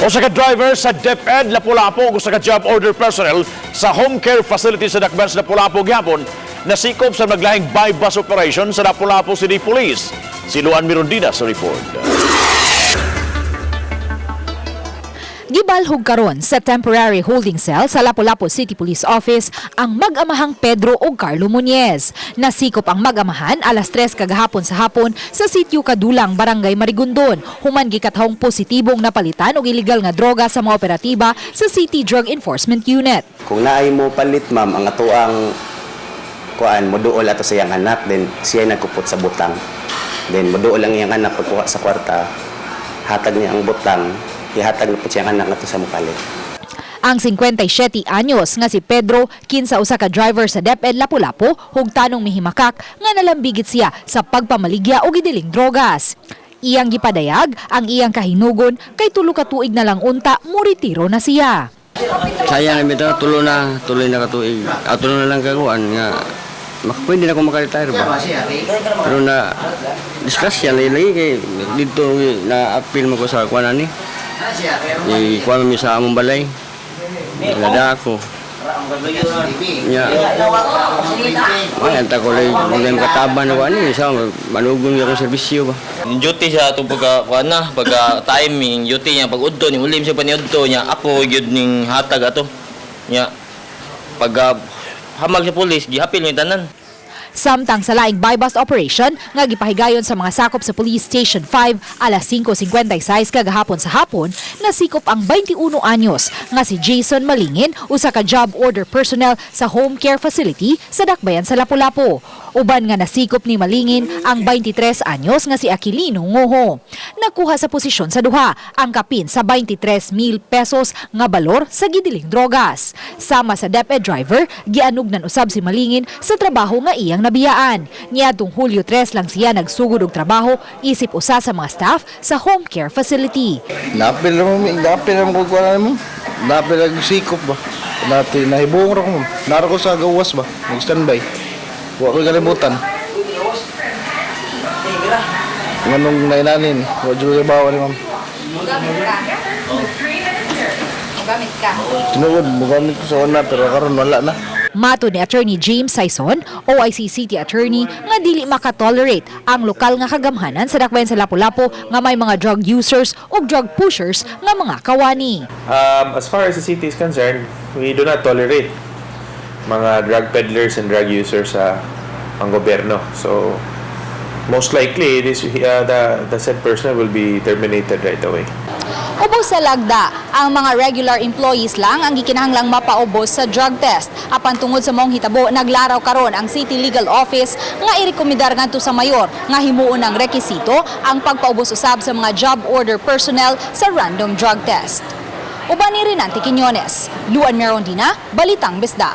Usa ka driver sa DepEd Lapu-Lapu ug usa ka job order personnel sa home care facility sa Dakbayan sa Lapu-Lapu gihapon nasikop sa naglahing buy-bust operation sa Lapu-Lapu City Police. Si Luan Mirondina sa report. Gibalhog karon sa temporary holding cell sa Lapu-Lapu City Police Office ang mag-amahang Pedro ug Carlo Muñez. Nasikop ang mag-amahan alas 3 kagahapon sa hapon sa sitio Kadulang, Barangay Marigondon. Human gikathong positibong napalitan og illegal nga droga sa mga operatiba sa City Drug Enforcement Unit. Kung naay mo palit, ma'am, ang atoang kuan moduol ato sa iyang anak, then siya nagkupot sa butang. Then moduol ang iyang anak pagkuha sa kwarta, hatag niya ang butang, ihatag na po siyang anak ato sa mopalit. Ang 57 anyos nga si Pedro, kinsa usa ka driver sa DepEd Lapu-Lapu, hugtanong mihimakak nga nalambigit siya sa pagpamaligya og gidiling drogas. Iyang gipadayag ang iyang kahinugon kay 3 ka tuig na lang unta muretiro na siya. Sayang na bitaw, tulo na, tuloy na katuig. Ah, tulo na lang kakuan nga makapwede na ako makaretire ba. Pero na disgrasya lagi lagi kay dito na appeal mo ko sa kuan ani. I kuan mi sa among balay. Nagada ako. Nya. Ay, anta ko lay mga kataban na kuan ni sa manugon akong serbisyo ba. Yung duty siya itong pagka, kuan na, pagka timing, duty niya, pag udto, ning ulim siya pa ni udto niya, ako gyud ning hatag ato. Niya, pagka hamag sa pulis, gihapil ni tanan. Samtang sa laing buy-bust operation nga gipahigayon sa mga sakop sa Police Station 5 alas 5:56 kagahapon sa hapon, nasikop ang 21 anyos nga si Jason Malingin, usa ka job order personnel sa home care facility sa Dakbayan sa Lapu-Lapu. Uban nga nasikop ni Malingin ang 23 anyos nga si Aquilino Ngoho. Nakuha sa posisyon sa duha ang kapin sa 23,000 pesos nga balor sa gidiling drogas. Sama sa DepEd driver, gianugnan usab si Malingin sa trabaho nga iyang nabiyaan. Niadtong Hulyo 3 lang siya nagsugod og trabaho isip usa sa mga staff sa home care facility. Napil mo, napil mo kung kuha mo. Napil ang sikop ba. Nati nahibong ra ko, ma'am. Nara ko sa gawas ba. Mag-standby. Wa ko kalibutan. Nganong nainanin, wa jud kay bawa ni ma'am. Gamit ka. Tinuod, mugamit ko sa una pero karon wala na. Mato ni Attorney James Saison, OIC City Attorney, nga dili makatolerate ang lokal nga kagamhanan sa Dakbayan sa Lapu-Lapu nga may mga drug users ug drug pushers nga mga kawani. As far as the city is concerned, we do not tolerate mga drug peddlers and drug users sa ang gobyerno. So, most likely, this, the said person will be terminated right away. Ubos sa lagda, ang mga regular employees lang ang gikinahanglang mapaubos sa drug test. Apan tungod sa maong hitabo, naglaraw karon ang City Legal Office nga irekomendar ngadto sa mayor nga himuon ng rekisito ang pagpaubos usab sa mga job order personnel sa random drug test. Uban ni Renante Quiñones, Luan Merondina, Balitang Bisdak.